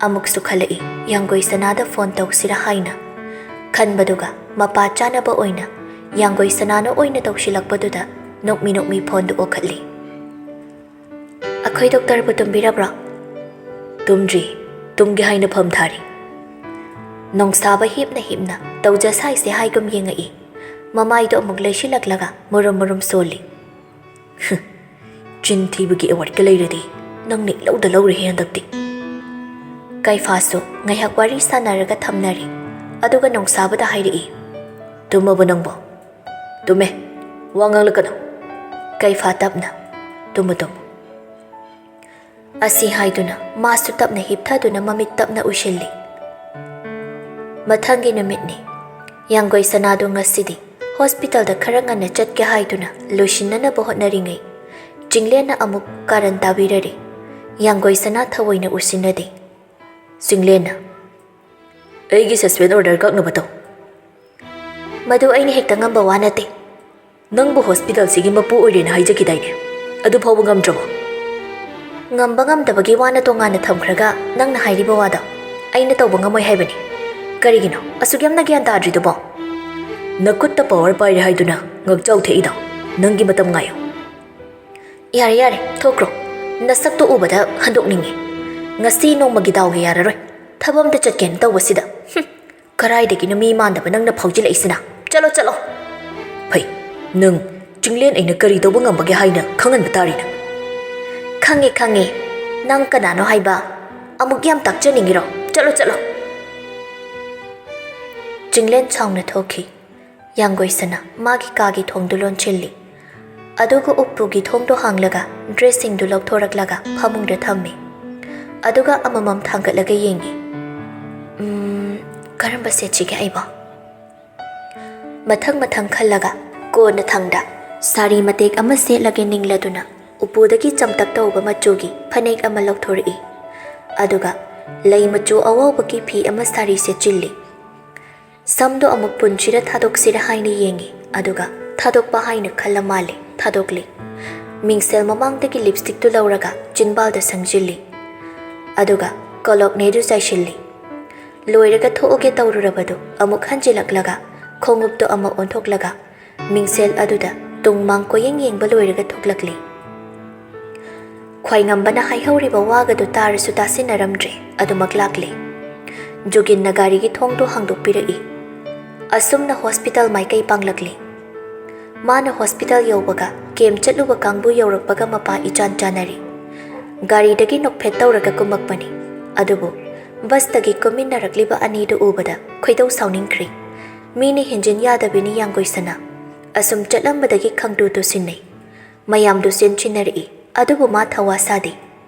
ꯑꯃꯨꯛꯁꯨ ꯈꯜꯂꯛꯏ, ꯌꯥꯡꯒꯣꯏ ꯁꯅꯥꯗ ꯐꯣꯟ ꯇꯧꯁꯤꯔꯥ ꯍꯥꯏꯅ꯫ ꯈꯟꯕꯗꯨꯒ ꯃꯄꯥ ꯆꯥꯅꯕ ꯑꯣꯏꯅ ꯌꯥꯡꯒꯣꯏ ꯁꯅꯥꯅ ꯑꯣꯏꯅ ꯇꯧꯁꯤꯜꯂꯛꯄꯗꯨꯗ ꯅꯣꯛꯃꯤ ꯅꯣꯛꯃꯤ ꯐꯣꯟꯗꯨ ꯑꯣꯛꯈꯠꯂꯤ꯫ "ꯑꯩꯈꯣꯏ ꯗꯣꯛꯇꯔꯕꯨ ꯇꯨꯝꯕꯤꯔꯕ꯭ꯔꯣ?" "ꯇꯨꯝꯗ꯭ꯔꯤ, ꯇꯨꯝꯒꯦ ꯍꯥꯏꯅ ꯐꯝ ꯊꯥꯔꯤ꯫" ꯅꯣꯡꯁꯥꯕ ꯍꯤꯞꯅ ꯍꯤꯞꯅ ꯇꯧꯖ ꯁꯥꯏꯁꯦ ꯍꯥꯏꯒꯨꯝ ꯌꯦꯡꯉꯛꯏ꯫ ꯃꯃꯥꯏꯗꯣ ꯑꯃꯨꯛ ꯂꯩꯁꯤꯜꯂꯛꯂꯒ ꯃꯨꯔꯨꯝ ꯃꯨꯔꯨꯝ ꯁꯣꯜꯂꯤ꯫ "ꯆꯤꯟ ꯊꯤꯕꯒꯤ ꯑꯦꯋꯥꯔꯗꯀ ꯂꯩꯔꯗꯤ ꯅꯪꯅ ꯏꯂꯧꯗ ꯂꯧꯔꯦꯍꯦ ꯍꯟꯗꯛꯇꯤ꯫" ꯀꯩꯐꯥꯁꯨ ꯉꯥꯏꯍꯥꯛ ꯋꯥꯔꯤ ꯁꯥꯟꯅꯔꯒ ꯊꯝꯅꯔꯦ꯫ ꯑꯗꯨꯒ ꯅꯣꯡꯁꯥꯕꯗ ꯍꯥꯏꯔꯛꯏ, "ꯇꯨꯝꯃꯕꯣ ꯅꯪꯕꯣ?" "ꯇꯨꯝꯃꯦ, ꯋꯥ ꯉꯥꯡꯂꯛꯀꯅꯨ꯫" ꯀꯩꯐꯥ ꯇꯞꯅ, "ꯇꯨꯝꯃꯨ, ꯇꯨꯝꯃꯨ꯫" ꯑꯁꯤ ꯍꯥꯏꯗꯨꯅ ꯃꯥꯁꯨ ꯇꯞꯅ ꯍꯤꯞꯊꯗꯨꯅ ꯃꯃꯤꯠ ꯇꯞꯅ ꯎꯏꯁꯤꯜꯂꯤ꯫ ꯃꯊꯪꯒꯤ ꯅꯨꯃꯤꯠꯅꯤ꯫ ꯌꯥꯡꯒꯣꯏ ꯁꯅꯥꯗꯨ ꯉꯁꯤꯗꯤ ꯍꯣꯁꯄꯤꯇꯥꯜꯗ ꯈꯔ ꯉꯟꯅ ꯆꯠꯀꯦ ꯍꯥꯏꯗꯨꯅ ꯂꯣꯏꯁꯤꯟꯅꯅꯕ ꯍꯣꯠꯅꯔꯤꯉꯩ, ꯆꯤꯡꯂꯦꯟꯅ ꯑꯃꯨꯛ ꯀꯥꯔꯟ ꯇꯥꯕꯤꯔꯔꯦ꯫ ꯌꯥꯡꯒꯣꯏ ꯁꯅꯥ ꯊꯑꯣꯏꯅ ꯎꯁꯤꯟꯅꯗꯦ꯫ ꯆꯤꯡꯂꯦꯟꯅ, "ꯑꯩꯒꯤ ꯁꯁꯄꯦꯟ ꯑꯣꯔꯗꯔ ꯀꯛꯅꯕ ꯇꯧ꯫" ꯃꯗꯨ ꯑꯩꯅ ꯍꯦꯛꯇ ꯉꯝꯕ ꯋꯥ ꯅꯠꯇꯦ꯫ ꯅꯪꯕꯨ ꯍꯣꯁꯄꯤꯇꯥꯜꯁꯤꯒꯤ ꯃꯄꯨ ꯑꯣꯏꯔꯦꯅ ꯍꯥꯏꯖꯈꯤꯗꯥꯏꯅꯦ? ꯑꯗꯨ ꯐꯥꯎꯕ ꯉꯝꯗ꯭ꯔꯕꯣ? ꯉꯝꯕ ꯉꯝꯗꯕꯒꯤ ꯋꯥꯅ ꯇꯣꯉꯥꯟꯅ ꯊꯝꯈ꯭ꯔꯒ, ꯅꯪꯅ ꯍꯥꯏꯔꯤꯕ ꯋꯥꯗꯣ ꯑꯩꯅ ꯇꯧꯕ ꯉꯝꯃꯣꯏ ꯍꯥꯏꯕꯅꯤ꯫ ꯀꯔꯤꯒꯤꯅꯣ ꯑꯁꯨꯛ ꯌꯥꯝꯅ ꯒ꯭ꯌꯥꯟ ꯇꯥꯗ꯭ꯔꯤꯗꯨꯕꯣ? ꯅꯈꯨꯠꯇ ꯄꯥꯋꯔ ꯄꯥꯏꯔꯦ ꯍꯥꯏꯗꯨꯅ ꯉꯛꯆꯥꯎ ꯊꯦꯛꯏꯗꯣ? ꯅꯪꯒꯤ ꯃꯇꯝ ꯉꯥꯏꯌꯨ꯫ ꯌꯥꯔꯦ, ꯌꯥꯔꯦ, ꯊꯣꯛꯈ꯭ꯔꯣ꯫ ꯅꯁꯛꯇꯣ ꯎꯕꯗ ꯍꯟꯗꯣꯛꯅꯤꯡꯉꯦ꯫ ꯉꯁꯤ ꯅꯣꯡꯃꯒꯤ ꯗꯥꯎꯒꯤ ꯌꯥꯔꯔꯣꯏ꯫ ꯊꯕꯛ ꯑꯝꯇ ꯆꯠꯀꯦꯅ ꯇꯧꯕꯁꯤꯗ꯫ ꯍꯨꯝ, ꯀꯔꯥꯏꯗꯒꯤꯅꯣ ꯃꯤ ꯃꯥꯟꯗꯕ ꯅꯪꯅ ꯐꯥꯎꯖꯤꯜꯂꯛꯏꯁꯤꯅ? ꯆꯠꯂꯣ, ꯆꯠꯂꯣ꯫ ꯐꯩ, ꯅꯪ ꯆꯤꯡꯂꯦꯟ ꯑꯩꯅ ꯀꯔꯤ ꯇꯧꯕ ꯉꯝꯕꯒꯦ ꯍꯥꯏꯅ ꯈꯪꯍꯟꯕ ꯇꯥꯔꯦ ꯅꯪ꯫ ꯈꯪꯉꯦ, ꯈꯪꯉꯦ꯫ ꯅꯪ ꯀꯅꯥꯅꯣ ꯍꯥꯏꯕ? ꯑꯃꯨꯛ ꯌꯥꯝ ꯇꯥꯛꯆꯅꯤꯡꯉꯤꯔꯣ? ꯆꯠꯂꯣ, ꯆꯠꯂꯣ꯫ ꯆꯤꯡꯂꯦꯟ ꯁꯥꯎꯅ ꯊꯣꯛꯈꯤ꯫ ꯌꯥꯡꯒꯣꯏꯁꯅ ꯃꯥꯒꯤ ꯀꯥꯒꯤ ꯊꯣꯡꯗꯨ ꯂꯣꯟꯁꯤꯜꯂꯤ꯫ ꯑꯗꯨꯒ ꯎꯄꯨꯒꯤ ꯊꯣꯡꯗꯣ ꯍꯥꯡꯂꯒ ꯗ꯭ꯔꯦꯁꯁꯤꯡꯗꯨ ꯂꯧꯊꯣꯔꯛꯂꯒ ꯐꯃꯨꯡꯗ ꯊꯝꯃꯤ꯫ ꯑꯗꯨꯒ ꯑꯃꯃꯝ ꯊꯥꯡꯒꯠꯂꯒ ꯌꯦꯡꯉꯤ꯫ "ꯎꯝ, ꯀꯔꯝꯕ ꯁꯦꯠꯁꯤꯒꯦ ꯑꯩꯕꯣ?" ꯃꯊꯪ ꯃꯊꯪ ꯈꯜꯂꯒ ꯀꯣꯟꯅꯊꯪꯗ ꯁꯥꯔꯤ ꯃꯇꯦꯛ ꯑꯃ ꯁꯦꯠꯂꯒꯦ ꯅꯤꯡꯂꯗꯨꯅ ꯎꯄꯨꯗꯒꯤ ꯆꯝꯇꯛ ꯇꯧꯕ ꯃꯆꯨꯒꯤ ꯐꯅꯦꯛ ꯑꯃ ꯂꯧꯊꯣꯔꯛꯏ꯫ ꯑꯗꯨꯒ ꯂꯩ ꯃꯆꯨ ꯑꯋꯥꯎꯕꯒꯤ ꯐꯤ ꯑꯃ ꯁꯥꯔꯤ ꯁꯦꯠꯆꯤꯜꯂꯤ꯫ ꯁꯝꯗꯣ ꯑꯃꯨꯛ ꯄꯨꯟꯁꯤꯔ ꯊꯥꯗꯣꯛꯁꯤꯔ ꯍꯥꯏꯅ ꯌꯦꯡꯉꯤ, ꯑꯗꯨꯒ ꯊꯥꯗꯣꯛꯄ ꯍꯥꯏꯅ ꯈꯜꯂ ꯃꯥꯜꯂꯦ, ꯊꯥꯗꯣꯛꯂꯤ꯫ ꯃꯤꯡꯁꯦꯜ ꯃꯃꯥꯡꯗꯒꯤ ꯂꯤꯞꯁꯇꯤꯛꯇꯨ ꯂꯧꯔꯒ ꯆꯤꯟꯕꯥꯜꯗ ꯁꯪꯖꯤꯜꯂꯤ, ꯑꯗꯨꯒ ꯀꯣꯂꯣꯛꯅꯦꯗꯨ ꯆꯥꯏꯁꯤꯜꯂꯤ꯫ ꯂꯣꯏꯔꯒ ꯊꯣꯛꯑꯒꯦ ꯇꯧꯔꯨꯔꯕꯗꯨ ꯑꯃꯨꯛ ꯍꯟꯖꯤꯜꯂꯛꯂꯒ ꯈꯣꯡꯎꯞꯇꯨ ꯑꯃ ꯑꯣꯟꯊꯣꯛꯂꯒ ꯃꯤꯡꯁꯦꯜ ꯑꯗꯨꯗ ꯇꯨꯡ ꯃꯥꯡ ꯀꯣꯌꯦꯡ ꯌꯦꯡꯕ ꯂꯣꯏꯔꯒ ꯊꯣꯛꯂꯛꯂꯤ꯫ ꯈ꯭ꯋꯥꯏꯉꯝꯕꯅ ꯍꯥꯏꯍꯧꯔꯤꯕ ꯋꯥꯒꯗꯨ ꯇꯥꯔꯁꯨ ꯇꯥꯁꯤꯟꯅꯔꯝꯗ꯭ꯔꯦ, ꯑꯗꯨꯃꯛ ꯂꯥꯛꯂꯦ꯫ ꯖꯨꯒꯤꯟꯅ ꯒꯥꯔꯤꯒꯤ ꯊꯣꯡꯗꯨ ꯍꯥꯡꯗꯣꯛꯄꯤꯔꯛꯏ꯫ ꯑꯁꯨꯝꯅ ꯍꯣꯁꯄꯤꯇꯥꯜ ꯃꯥꯏꯀꯩ ꯄꯥꯡꯂꯛꯂꯤ꯫ ꯃꯥꯅ ꯍꯣꯁꯄꯤꯇꯥꯜ ꯌꯧꯕꯒ ꯀꯦꯝ ꯆꯠꯂꯨꯕ ꯀꯥꯡꯕꯨ ꯌꯧꯔꯛꯄꯒ ꯃꯄꯥ ꯏꯆꯥꯟ ꯆꯥꯟꯅꯔꯤ꯫ ꯒꯥꯔꯤꯗꯒꯤ ꯅꯣꯛꯐꯦꯠ ꯇꯧꯔꯒ ꯀꯨꯝꯃꯛꯄꯅꯤ꯫ ꯑꯗꯨꯕꯨ ꯕꯁꯇꯒꯤ ꯀꯨꯝꯃꯤꯟꯅꯔꯛꯂꯤꯕ ꯑꯅꯤꯗꯨ ꯎꯕꯗ ꯈꯣꯏꯗꯧ ꯁꯥꯎꯅꯤꯡꯈ꯭ꯔꯤ꯫ ꯃꯤꯅ ꯍꯦꯟꯖꯤꯟ ꯌꯥꯗꯕꯤꯅꯤ ꯌꯥꯡꯒꯣꯏꯁꯅ꯫ ꯑꯁꯨꯝ ꯆꯠꯂꯝꯕꯗꯒꯤ ꯈꯪꯇꯨ ꯇꯨꯁꯤꯟꯅꯩ꯫ ꯃꯌꯥꯝꯗꯨ ꯆꯦꯟꯁꯤꯟꯅꯔꯛꯏ꯫ ꯑꯗꯨꯕꯨ ꯃꯥ ꯊꯋꯥ ꯁꯥꯗꯦ꯫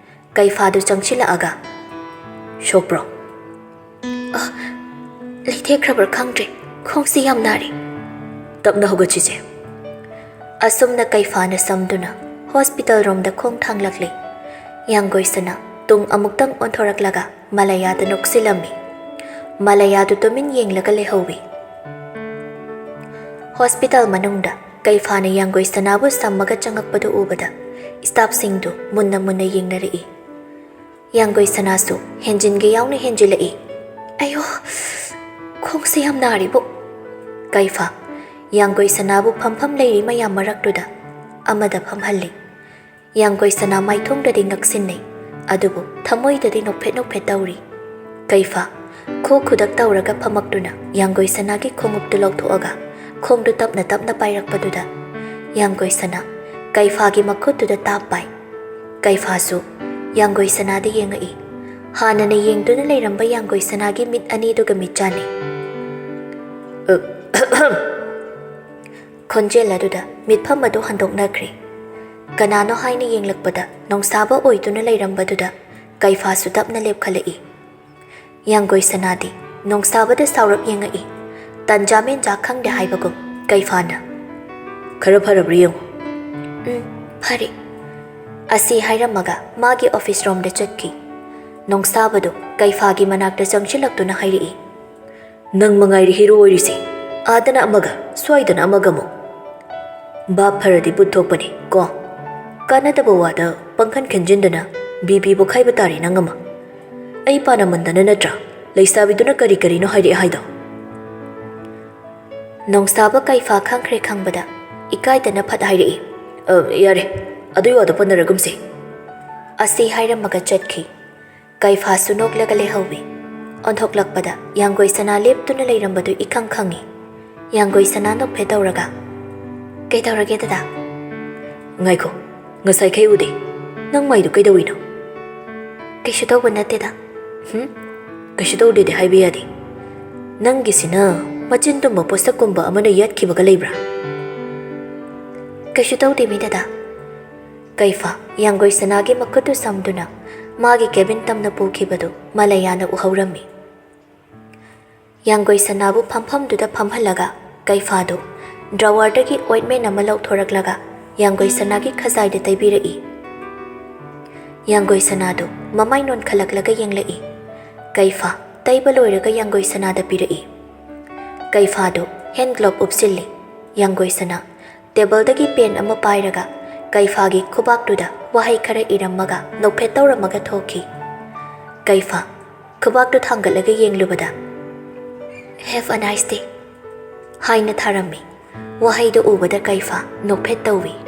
ꯀꯩꯐꯥꯗꯨ ꯆꯪꯁꯤꯜꯂꯛꯑꯒ, "ꯁꯣꯛꯄ꯭ꯔꯣ?" "ꯑ, ꯂꯩꯊꯦꯛꯈ꯭ꯔꯕ꯭ꯔꯥ ꯈꯪꯗ꯭ꯔꯦ꯫ ꯈꯣꯡꯁꯤ ꯌꯥꯝ ꯅꯥꯔꯦ꯫" "ꯇꯞꯅ ꯍꯧꯒꯠꯁꯤꯁꯦ꯫" ꯑꯁꯨꯝꯅ ꯀꯩꯐꯥꯅ ꯁꯝꯗꯨꯅ ꯍꯣꯁꯄꯤꯇꯥꯜ ꯔꯣꯝꯗ ꯈꯣꯡ ꯊꯥꯡꯂꯛꯂꯦ꯫ ꯌꯥꯡꯒꯣꯏꯁꯅ ꯇꯨꯡ ꯑꯃꯨꯛꯇꯪ ꯑꯣꯟꯊꯣꯔꯛꯂꯒ ꯃꯂꯌꯥꯗ ꯅꯣꯛꯁꯤꯜꯂꯝꯃꯤ꯫ ꯃꯂꯌꯥꯗꯨ ꯇꯨꯃꯤꯟ ꯌꯦꯡꯂꯒ ꯂꯩꯍꯧꯋꯤ꯫ ꯍꯣꯁꯄꯤꯇꯥꯜ ꯃꯅꯨꯡꯗ ꯀꯩꯐꯥꯅ ꯌꯥꯡꯒꯣꯏ ꯁꯅꯥꯕꯨ ꯁꯝꯃꯒ ꯆꯪꯉꯛꯄꯗꯨ ꯎꯕꯗ ꯁ꯭ꯇꯥꯐꯁꯤꯡꯗꯨ ꯃꯨꯟꯅ ꯃꯨꯟꯅ ꯌꯦꯡꯅꯔꯛꯏ꯫ ꯌꯥꯡꯒꯣꯏ ꯁꯅꯥꯁꯨ ꯍꯦꯟꯖꯤꯟꯒꯦ ꯌꯥꯎꯅ ꯍꯦꯟꯖꯤꯜꯂꯛꯏ꯫ "ꯑꯌꯣ, ꯈꯣꯡꯁꯦ ꯌꯥꯝ ꯅꯥꯔꯤꯕꯨ!" ꯀꯩꯐꯥ ꯌꯥꯡꯒꯣꯏ ꯁꯅꯥꯕꯨ ꯐꯝꯐꯝ ꯂꯩꯔꯤ ꯃꯌꯥꯝ ꯃꯔꯛꯇꯨꯗ ꯑꯃꯗ ꯐꯝꯍꯜꯂꯤ꯫ ꯌꯥꯡꯒꯣꯏ ꯁꯅꯥ ꯃꯥꯏꯊꯣꯡꯗꯗꯤ ꯉꯛꯁꯤꯟꯅꯩ, ꯑꯗꯨꯕꯨ ꯊꯃꯣꯏꯗꯗꯤ ꯅꯣꯛꯐꯦꯠ ꯅꯣꯛꯐꯦꯠ ꯇꯧꯔꯤ꯫ ꯀꯩꯐꯥ ꯈꯨ ꯈꯨꯗꯛ ꯇꯧꯔꯒ ꯐꯝꯃꯛꯇꯨꯅ ꯌꯥꯡꯒꯣꯏ ꯁꯅꯥꯒꯤ ꯈꯣꯡꯎꯞꯇꯨ ꯂꯧꯊꯣꯛꯑꯒ ꯈꯣꯡꯗꯨ ꯇꯞꯅ ꯇꯞꯅ ꯄꯥꯏꯔꯛꯄꯗꯨꯗ ꯌꯥꯡꯒꯣꯏ ꯁꯅꯥ ꯀꯩꯐꯥꯒꯤ ꯃꯈꯨꯠꯇꯨꯗ ꯇꯥꯞ ꯄꯥꯏ꯫ ꯀꯩꯐꯥꯁꯨ ꯌꯥꯡꯒꯣꯏ ꯁꯅꯥꯗ ꯌꯦꯡꯉꯛꯏ꯫ ꯍꯥꯟꯅꯅ ꯌꯦꯡꯗꯨꯅ ꯂꯩꯔꯝꯕ ꯌꯥꯡꯒꯣꯏ ꯁꯅꯥꯒꯤ ꯃꯤꯠ ꯑꯅꯤꯗꯨꯒ ꯃꯤꯠ ꯆꯥꯟꯅꯩ꯫ ꯈꯣꯟꯖꯦꯜ ꯑꯗꯨꯗ ꯃꯤꯠꯐꯝ ꯑꯗꯨ ꯍꯟꯗꯣꯛꯅꯈ꯭ꯔꯦ꯫ ꯀꯅꯥꯅꯣ ꯍꯥꯏꯅ ꯌꯦꯡꯂꯛꯄꯗ ꯅꯣꯡꯁꯥꯕ ꯑꯣꯏꯗꯨꯅ ꯂꯩꯔꯝꯕꯗꯨꯗ ꯀꯩꯐꯥꯁꯨ ꯇꯞꯅ ꯂꯦꯞꯈꯠꯂꯛꯏ꯫ ꯌꯥꯡꯒꯣꯏ ꯁꯅꯥꯗꯤ ꯅꯣꯡꯁꯥꯕꯗ ꯁꯥꯎꯔꯞ ꯌꯦꯡꯉꯛꯏ꯫ ꯇꯟꯖꯥ ꯃꯦꯟꯖꯥ ꯈꯪꯗꯦ ꯍꯥꯏꯕꯒꯨꯝ ꯀꯩꯐꯥꯅ, "ꯈꯔ ꯐꯔꯕ꯭ꯔꯥ ꯌꯦꯡꯉꯨ꯫" "ꯎꯝ, ꯐꯔꯦ," ꯑꯁꯤ ꯍꯥꯏꯔꯝꯃꯒ ꯃꯥꯒꯤ ꯑꯣꯐꯤꯁ ꯔꯣꯝꯗ ꯆꯠꯈꯤ꯫ ꯅꯣꯡꯁꯥꯕꯗꯨ ꯀꯩꯐꯥꯒꯤ ꯃꯅꯥꯛꯇ ꯆꯪꯁꯤꯜꯂꯛꯇꯨꯅ ꯍꯥꯏꯔꯛꯏ, "ꯅꯪ ꯃꯉꯥꯏꯔꯦ ꯍꯤꯔꯣ ꯑꯣꯏꯔꯤꯁꯦ꯫ ꯑꯥꯗꯅ ꯑꯃꯒ, ꯁ꯭ꯋꯥꯏꯗꯅ ꯑꯃꯒ ꯑꯃꯨꯛ꯫ ꯚꯥꯞ ꯐꯔꯗꯤ ꯕꯨꯠ ꯊꯣꯛꯄꯅꯦ ꯀꯣ꯫ ꯀꯥꯟꯅꯗꯕ ꯋꯥꯗ ꯄꯪꯈꯟ ꯈꯟꯖꯤꯟꯗꯅ ꯕꯤ ꯄꯤ ꯄꯣꯛꯈꯥꯏꯕ ꯇꯥꯔꯦ ꯅꯪ ꯑꯃ꯫ ꯑꯩ ꯄꯥꯅꯃꯟꯗꯅ ꯅꯠꯇ꯭ꯔꯥ ꯂꯩꯁꯥꯕꯤꯗꯨꯅ ꯀꯔꯤ ꯀꯔꯤꯅꯣ ꯍꯥꯏꯔꯛꯑꯦ ꯍꯥꯏꯗꯣ?" ꯅꯣꯡꯁꯥꯕ ꯀꯩꯐꯥ ꯈꯪꯈ꯭ꯔꯦ ꯈꯪꯕꯗ ꯏꯀꯥꯏꯗꯅ ꯐꯠ ꯍꯥꯏꯔꯛꯏ, "ꯑ, ꯌꯥꯔꯦ, ꯑꯗꯨꯏ ꯋꯥꯗꯣ ꯄꯟꯅꯔꯒꯨꯝꯁꯦ," ꯑꯁꯤ ꯍꯥꯏꯔꯝꯃꯒ ꯆꯠꯈꯤ꯫ ꯀꯩꯐꯥꯁꯨ ꯅꯣꯛꯂꯒ ꯂꯩꯍꯧꯏ꯫ ꯑꯣꯟꯊꯣꯛꯂꯛꯄꯗ ꯌꯥꯡꯒꯣꯏ ꯁꯅꯥ ꯂꯦꯞꯇꯨꯅ ꯂꯩꯔꯝꯕꯗꯨ ꯏꯈꯪ ꯈꯪꯏ꯫ ꯌꯥꯡꯒꯣꯏ ꯁꯅꯥ ꯅꯣꯛꯐꯦꯠ ꯇꯧꯔꯒ, "ꯀꯩꯗꯧꯔꯒꯦ ꯗꯗꯥ?" "ꯉꯥꯏꯈꯣ, ꯉꯁꯥꯏꯈꯩ ꯎꯗꯦ꯫ ꯅꯪ ꯃꯥꯏꯗꯨ ꯀꯩꯗꯧꯏꯅꯣ?" "ꯀꯩꯁꯨ ꯇꯧꯕ ꯅꯠꯇꯦꯗ꯫" "ꯍꯨꯝ? ꯀꯩꯁꯨ ꯇꯧꯗꯦꯗꯤ ꯍꯥꯏꯕ ꯌꯥꯗꯦ꯫ ꯅꯪꯒꯤꯁꯤꯅ ꯃꯆꯤꯟ ꯇꯨꯝꯕ ꯄꯣꯠꯁꯛꯀꯨꯝꯕ ꯑꯃꯅ ꯌꯥꯠꯈꯤꯕꯒ ꯂꯩꯕ꯭ꯔꯥ?" "ꯀꯩꯁꯨ ꯇꯧꯗꯦ ꯃꯤ ꯗꯗꯥ꯫" ꯀꯩꯐꯥ ꯌꯥꯡꯒꯣꯏ ꯁꯅꯥꯒꯤ ꯃꯈꯨꯠꯇꯨ ꯁꯝꯗꯨꯅ ꯃꯥꯒꯤ ꯀꯦꯕꯤꯟ ꯇꯝꯅ ꯄꯨꯈꯤꯕꯗꯨ ꯃꯂꯌꯥꯅ ꯎꯍꯧꯔꯝꯃꯤ꯫ ꯌꯥꯡꯒꯣꯏ ꯁꯅꯥꯕꯨ ꯐꯝꯐꯝꯗꯨꯗ ꯐꯝꯍꯜꯂꯒ ꯀꯩꯐꯥꯗꯨ ꯗ꯭ꯔꯋꯥꯔꯗꯒꯤ ꯑꯣꯏꯟꯃꯦꯟ ꯑꯃ ꯂꯧꯊꯣꯔꯛꯂꯒ ꯌꯥꯡꯒꯣꯏ ꯁꯅꯥꯒꯤ ꯈꯖꯥꯏꯗ ꯇꯩꯕꯤꯔꯛꯏ꯫ ꯌꯥꯡꯒꯣꯏ ꯁꯅꯥꯗꯨ ꯃꯃꯥꯏ ꯅꯣꯟꯈꯠꯂꯛꯂꯒ ꯌꯦꯡꯂꯛꯏ꯫ ꯀꯩꯐꯥ ꯇꯩꯕ ꯂꯣꯏꯔꯒ ꯌꯥꯡꯒꯣꯏ ꯁꯅꯥꯗ ꯄꯤꯔꯛꯏ꯫ ꯀꯩꯐꯥꯗꯨ ꯍꯦꯟ ꯒ꯭ꯂꯣꯞ ꯎꯞꯁꯤꯜꯂꯤ꯫ ꯌꯥꯡꯒꯣꯏꯁꯅꯥ ꯇꯦꯕꯜꯗꯒꯤ ꯄꯦꯟ ꯑꯃ ꯄꯥꯏꯔꯒ ꯀꯩꯐꯥꯒꯤ ꯈꯨꯕꯥꯛꯇꯨꯗ ꯋꯥꯍꯩ ꯈꯔ ꯏꯔꯝꯃꯒ ꯅꯣꯛꯐꯦꯠ ꯇꯧꯔꯝꯃꯒ ꯊꯣꯛꯈꯤ꯫ ꯀꯩꯐꯥ ꯈꯨꯕꯥꯛꯇꯨ ꯊꯥꯡꯒꯠꯂꯒ ꯌꯦꯡꯂꯨꯕꯗ, "Have a nice day" ꯍꯥꯏꯅ ꯊꯥꯔꯝꯃꯤ꯫ ꯋꯥꯍꯩꯗꯨ ꯎꯕꯗ ꯀꯩꯐꯥ ꯅꯣꯛꯐꯦꯠ ꯇꯧꯏ꯫